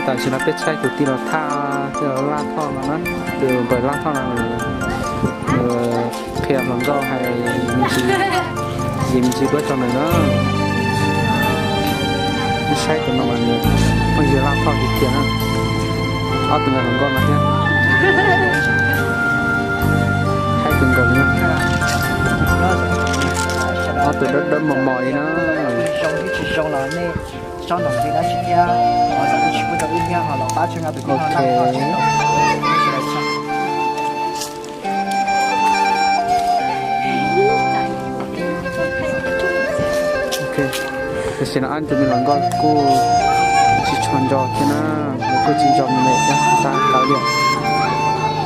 Tam sim no peb tshaib tus tij laug Thaj, tij laug Laj Thoj no na, tus npawg Laj Thoj no, nws qhia hluas nkauj hais me ntsis, yim me ntsis duab rau nws na. Peb saib tus no mas nws pheej yog Laj Thoj tiag tiag na. Ob tug me hluas nkauj no thiab, haib kawg nkaus li na. Ob tug dawb dawb mos mos li na. Ok. Ok, tam sim no ob tug me hluas nkauj kuj tsis tshua nco thiab na, lawv kuj tsis nco me me thiab, tag kawg li.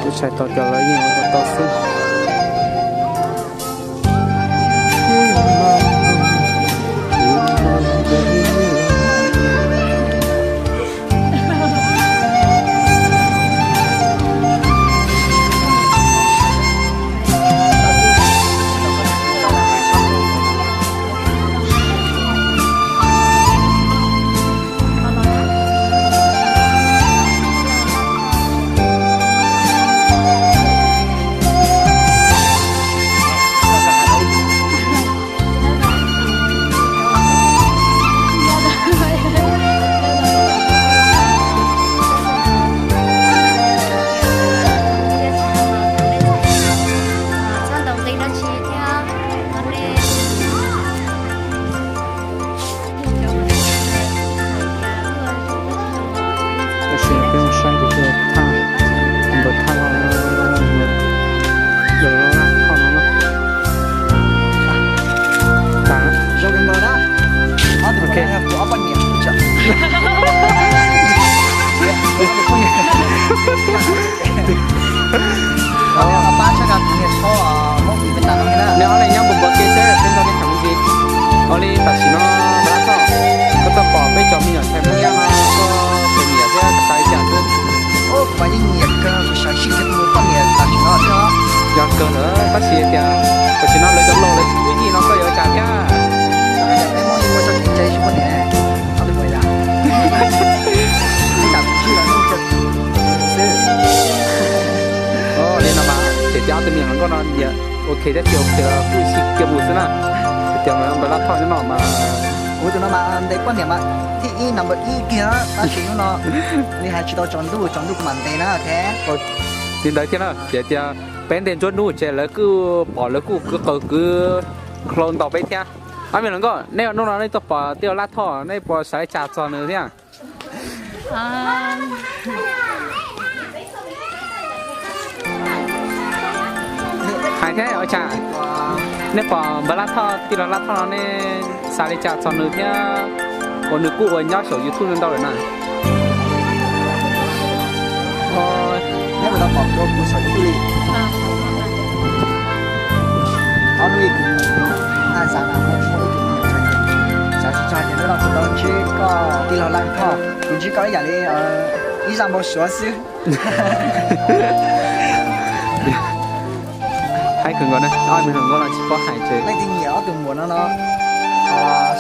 Twb txhais tau tias lawv yeej ua tau xwb. Txhob ntaus nqi dab tsi thiab, nej. Tam sim no peb mus saib tus tij laug Thaj, npawg Thaj no, npawg Laj Thoj no na. Zoo kawg nkaus na. Ok. Kuv ob poj niam. Pab tshaj kuv niag thaub Hmoob Vim peb tas no na. Neb ob leeg nyob npau npau ke seb peb nrog nej tham me ntsis. Ua li tam sim no Npawg Laj Thoj, koj txawj pom peb cov me nyuam ntxhais Hmoob Nyab no koj pheej nyiam thiab koj xav li cas xwb? Kuv mas yeej nyiam kawg, kuv xav sib kiag tus poj niam tam sim no thiab. Yog kawg lawm tab sis tias tam sim no lawv cov laus lawv tsis pub yij no koj yuav ua cas thiab? Peb Hmoob yeej muaj txoj kev cai sib poj niam. Li no mas ces cov ob tug me nyuam hluas nkauj no nyiam ok thiab tsis ok los kuj sib kiag mus xwb na. Tias Npawg Laj Thoj nyob no mas kuv tus no mas ntes poj niam mas thib ib number ib kiag, tab sis hnub no li hais tsis tau tsaus ntuj, tsaus ntuj kuv mam ntes na. Li ntawd thiab na, ces tias peb ntes nruab hnub ces lawv kuj pom lawv kuj kwv qw kwv hlau ntaus peb thiab. Ob me hluas nkauj, nej hnub no nej tuaj pom tij laug Laj Thoj nej puas xav li cas txog nws thiab? Hais thiab ua cas, nej pom Npawg Laj Thoj tij laug Laj Thoj no nej xav li cas txog nws thiab? Uas nws kuj uas nyob saum YouTube ntau lawm na. Neb puas tau pom kuv saum YouTube li? Ob hnub ib kuv xav na, xav tsis txog ces hnub no kuv tau ntsib koj tij laug Laj Thoj, kuv ntsib koj ib yam li ib zaj npau suav xwb. Haib kawg nkaus na, ob me hluas nkauj no tsis paub hais ces leej twg nyiam ob tug muam no no,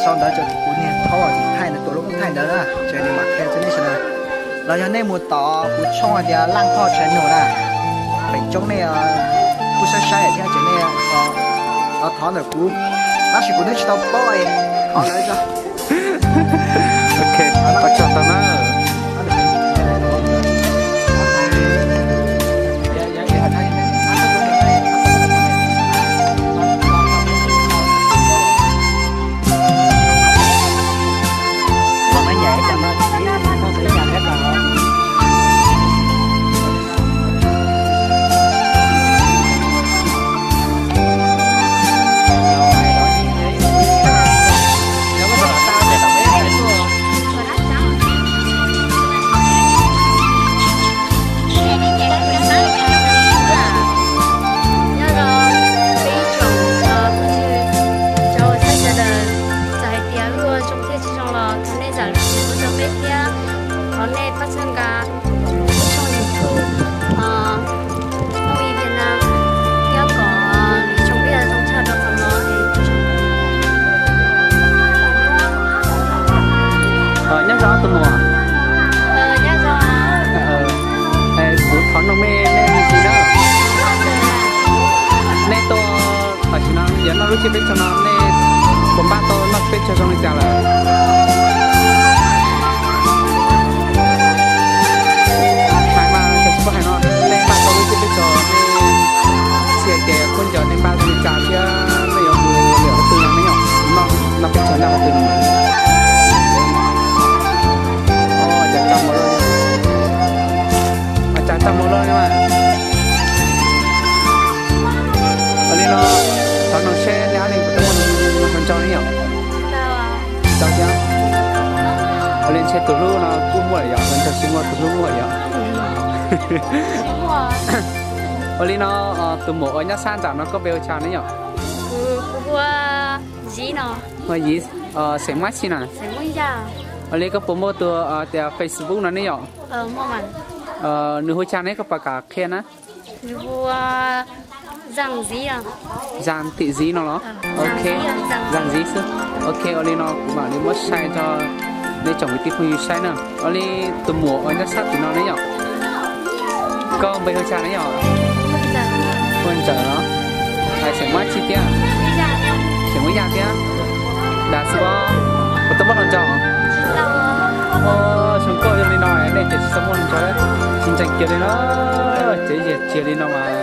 sau ntawv rau kuv niag thaub tim thaij ntawd, tus lub koob thaij ntawd na, ces nws mam qhia rau nej sawv daws. Los yog nej mus tom kuv tshooj hais tias Laj Thoj channel na, feem coob nej kuj saib saib thiab ces nej thov ntawm kuv, tab sis kuv twb tsis tau paub, thov lawv tso. Ok, ua tsaug ntau na. Nyob zoo peb ib tsoom phooj ywg rau txhua sawv daws, txawm hais tias wb ua zoo thiab tsis zoo los thov nej zam lub txim pub rau peb thiab, thov nej pab txhawb nqa tshooj YouTube Hmoob Vim Viaj Nam thiab kom lwm tshooj peb zoo tshaj rau qhov no es. Nyob zoo ob tug muam. Yog noj lub tsiab peb caug no nej puas npaj tau noj peb caug zoo li cas lawm? Hais mas, txawm tsis paub hais no, nej npaj tau lub tsiab peb caug, nej txhia ces khaub ncaws nej npaj zoo li cas thiab nej yuav mus lawm qhov twg no ne yom? Noj, noj peb caug nyob qhov twg no? Cas txaj muag loj, cas txaj muag loj ne mas. Ua li no, thov noog seb nej ob leeg puas tau muaj hluas nraug ne yom? Tau thiab. Ua li ntshe tus hlub no kuj muaj lawm yom, hluas nraug tsis muaj tus hlub muaj yom. Ua li no, tus muam uas nyob sab nram no koj npe hu cas ne yom? Hu Yiv, xeem Mab Txhib na. Ua li koj puas muaj tus tias Facebook no ne yom? Nws hu cas ne, koj puas kam qhia na? Zam Tim Ziv no los? Ok, Zam Ziv xwb. Ok, ua li no kuv mam li muab sai rau nej tsoom kwv tij phooj ywg saib na. Ua li tus muam uas nyob sab tim no ne yom? Koj npe hu cas ne yom? Hu Ntsawm los? Hais xeem Mab Txhib thiab? Xeem Mab Yaj thiab? Dag xwb os. Puas tau muaj hluas nraug? Zoo nkauj zoo li no nej ces tsis tau muaj hluas nraug, tsis ntseeg kiag li no. Tsev yam tsiag li no mas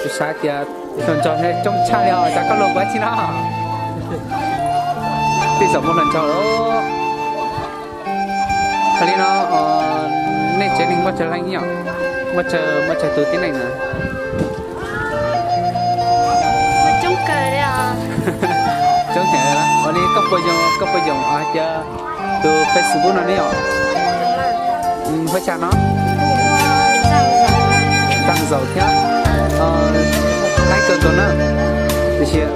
kuv xav tias hluas nraug coob tshaj li os, cas koj luag kuv dab tsi no? Tej zaum muaj hluas nraug lawm. Ua li no, nej tsev neeg muaj tsawg leej yom? Muaj tsawg, muaj tsawg tus tib neeg na? Coob heev. Ua li koj puas yoom, koj puas yoom hais tias tus Facebook no ne yom? Hu cas no? Txaj Zaum thiab. Laib kawg nkaus na. Tiam sis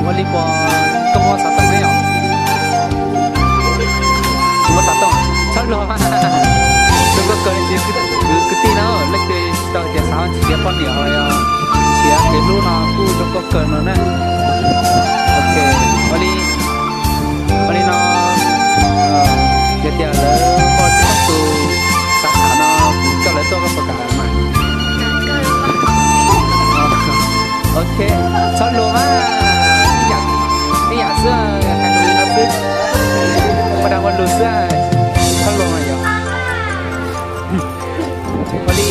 ua li puas koj muaj xov tooj ne yom? Tsis muaj xov tooj, txhob luag. Tus koj kawg li kwv tij na, leej twg tsis tau tias xav tsis tias poj niam los yog tsis tias kev hlub no kuj zoo koj kawg no na. Ok, ua li, ua li no, yog tias lawv muaj tsis tau tus xav tham no, kuv coj lawv tuaj koj puas kam mas? Ok, txhob luag mas, ib yam xwb, hais lus li no xwb, ua dag ua lus xwb, txhob luag mas yom. Ua li,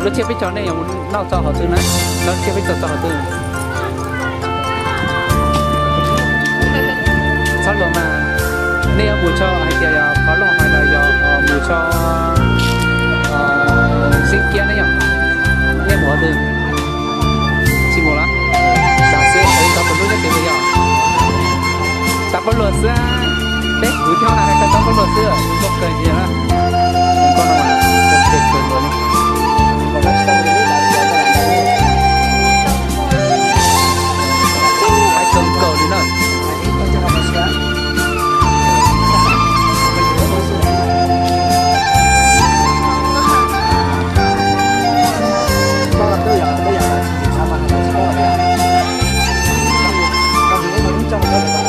lub tsiab peb caug nej yuav noj tso hauv twg na? Lub tsiab peb caug tso hauv twg? Txhob luag mas, nej yuav mus tso hais tias yog Phov Looj hais los yog mus tso Xeeb Kiab ne yom? Nej mus hauv twg? Tsis mus los? Xav xwb, tau tus hlub nyob tid puas yog? Tau pab luag xwb, peb kuv thiab na, tau pab luag xwb, koj kawg ntxiv na. Koj no, hais kawg nkaus li na.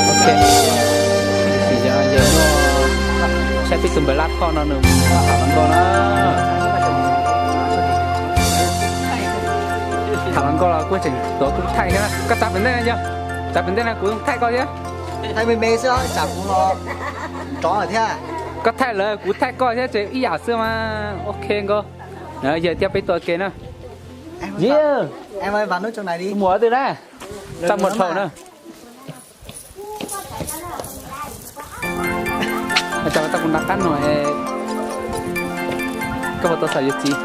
Ok, sim yog yog saib peb tus npawg Laj Thoj no nws tham hluas nkauj na. Tham hluas nkauj los kuj tseem tuav kuv thaij thiab. Koj tsav pem ntej no yog, tsav pem ntej no kuv thaij koj thiab. Thaij me me xwb, tsam kuv los rov lawm thiab. Koj thaij lawv kuv thaij koj thiab ces ib yam xwb mas. Ok nkauj. Yog thiab peb tuav ke na. Mus twg na? Txaj muag dhau na. Cas tau kuv nram qab no, koj puas tau xav yuav txiv?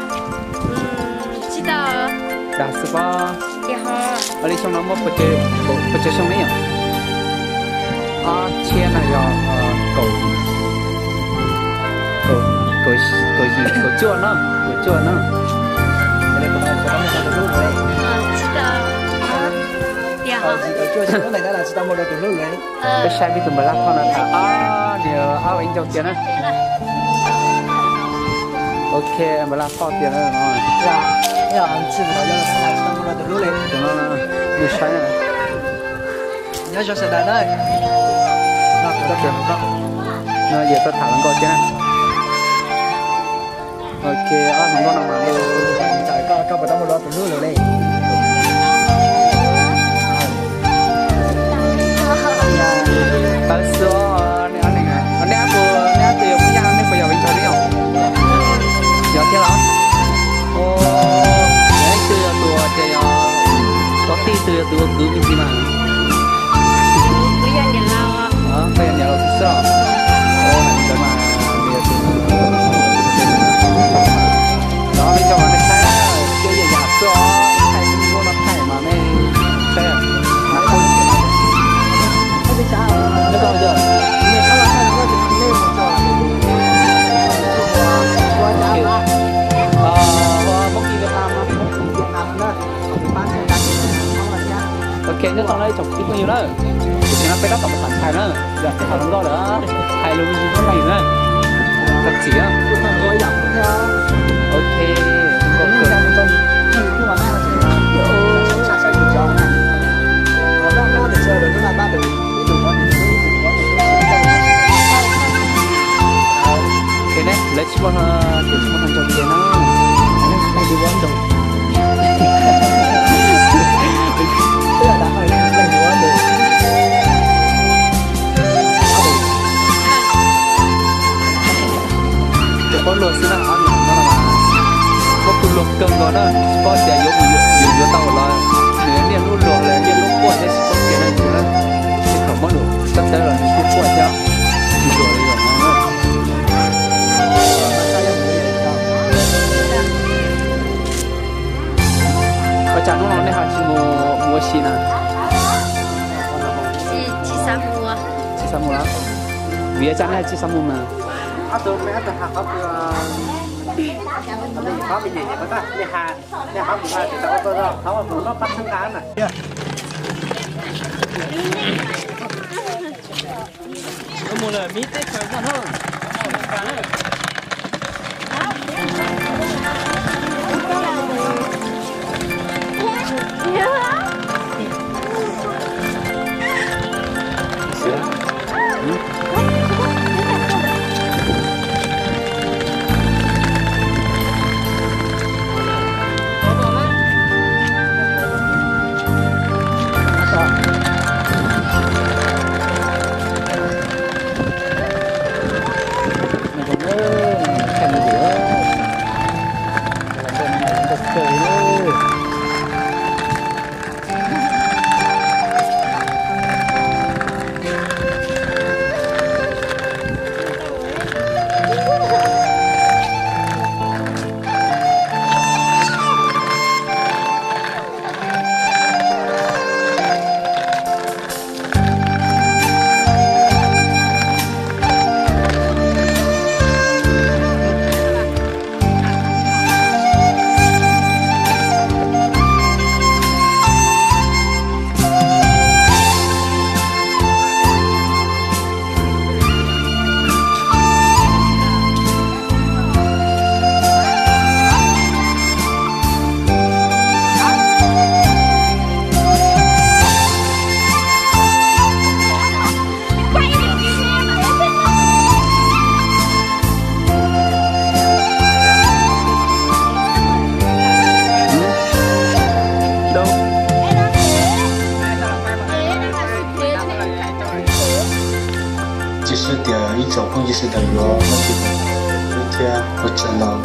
Dag xwb pob. Ua li xyoo no muaj pes tsawg xyoo ne yom? Ob txhiab no yog kaum, kaum yim, kaum cuaj no, kaum cuaj no. Peb saib peb tus npawg Laj Thoj no tham ob niag ob ib ncauj tiag na. Ok, npawg Laj Thoj tiag na. Nws saib na. No yog tau tham hluas nkauj tiag na. Ok, ob hluas nkauj no mas. Xwb os, nej ob leeg, nej ob tug, nej ob tug yog Hmoob Yaj, nej puas yog Viv Ncaus ne yom? Yog thiab los? Ua, leej twg yog tus, ces yog tus tij twg yog tus ua kwv me ntsis mas. Koj yog niam laus xwb los? Ua, ntawd mas nws yog tus, los nej cov mas nej saib, cov yam yam xwb os, thaij lub no thaij mas nej saib, mas phooj ywg, nej cov, ok, nyob zoo na ib tsoom kwv tij phooj ywg na, tam sim no peb tab tom mus tham ntxhais na, yog peb tham hluas nkauj lawm, hais lus me ntsis Hmoob meej na, tag txim na. Ok. Ok ne, lawv tsis muaj, tsis muaj hluas nraug li no, tsis muaj hluas nraug. Cov pab luag xwb na, ob niam no mas muab kuv luag kawg nkaus na, tsis paub tias yuav, yuav tau los nws niaj hnub luag los niaj hnub quaj thiab tsis paub tias na tus na, tsis thaum muab nws sab tawb los nws kuj quaj thiab, tsis luag li los no na. Ua cas hnub no nej ho tsis mus ua si na? Tsis xav mus los? Vim li cas nej ho tsis xav mus na? Cia siab tias ib tsoom phooj ywg sawv daws yuav noj tsis tau thiab ua tsaug ntau.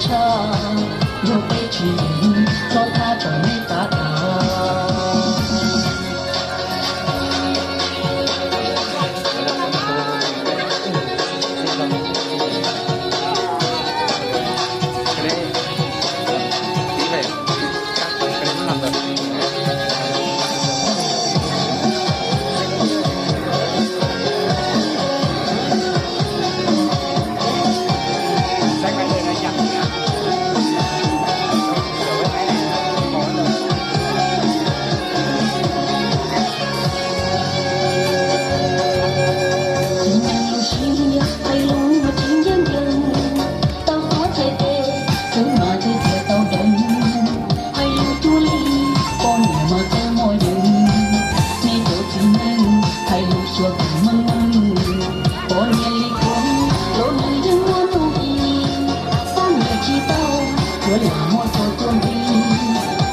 tshaj, yog peb tsis yeem, txhob thab tsam neb tab dag. Txiv neej lub siab hais lus tsis ncaj ncees, tau qhuav txhais tes, xwb mas thiaj txiav tau deev. Hais lus cuag li, poj niam mas tau muaj yees. Nej cov txiv neej hais lus xyuas tus meej meej, poj niam li kuv los nws yeej muaj nuj i. Poj niam tsis tau, yuav lam muaj txhua cuag nqi.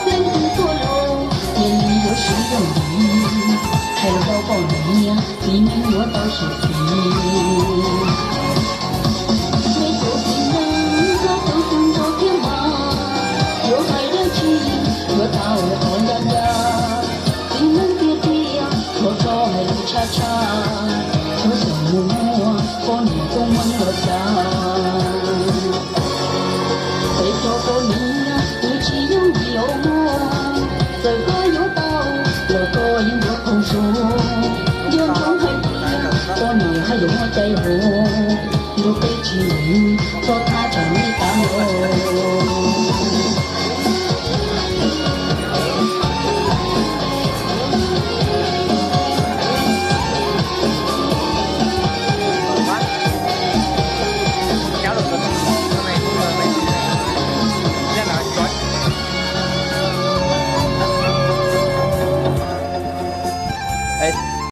Leej twg tuaj los cia li yuav siv yooj yim, hais los rau poj niam, txiv neej yuav tau xyuam xim. Nej cov txiv neej hlob tub tub nrog thiab mas, yuav hais dab tsi yuav tau qhov ncaj ncaj. Txiv neej tiag tiag, hluas tso hais lus tshaj tshaj, tshuav xyaum mus muaj poj niam koob meej los cas. Peb cov poj niam twb tsis yooj yim los muaj, txawm koj yuav tau los koj yeej yuav qaug zog. Nco ntsoov hais tias poj niam haj yam muaj cai hum, nrog peb tsis yeem, txhob thab tsam neb tab dag.